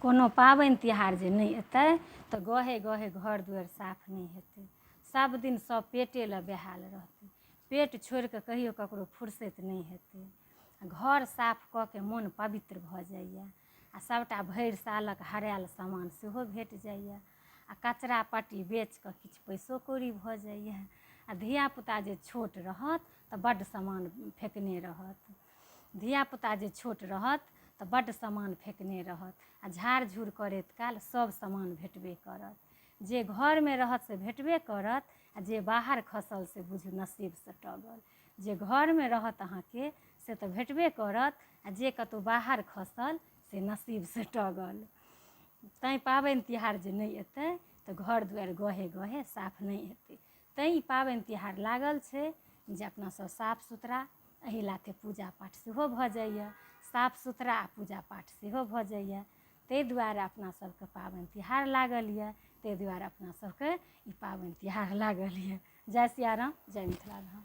कोनो पाबनि तिहार जे नहि एतै तऽ गहे गहे घर दुआरि साफ नहि हेतै। सब दिन सब पेटे लए बेहाल रहतै, पेट छोड़िकऽ कहियो ककरो फुर्सति नहि हेतै। घर साफ कऽ के मोन पवित्र भऽ जाइए आ सबटा भरि सालक हरायल सामान सेहो भेट जाइए आ कचरा पट्टी बेच कऽ किछु पैसो कौड़ी भऽ जाइए। आ धियापुता जे छोट रहत तऽ बड्ड सामान फेकने रहत, धियापुता जे छोट रहत तऽ बड्ड सामान फेकने रहत आ झाड़ झूड़ करैत काल सब सामान भेटबे करत। जे घरमे रहत से भेटबे करत आ जे बाहर खसल से बुझू नसीबसँ टगल। जे घरमे रहत अहाँके से तऽ भेटबे करत आ जे कतहु बाहर खसल से नसीबसँ टगल। तैँ पाबनि तिहार जे नहि एतै तऽ घर दुआरि गहे गहे साफ नहि हेतै। तैँ ई पाबनि तिहार लागल छै जे अपना सब साफ सुथरा, एहि लाथे पूजा पाठ सेहो भऽ जाइए, साफ सुथरा आ पूजा पाठ सेहो भऽ जाइए। ताहि दुआरे अपना सबके पाबनि तिहार लागल यऽ, ताहि दुआरे अपना सबके ई पाबनि तिहार लागल यऽ। जय सियाराम, जय मिथिला धाम।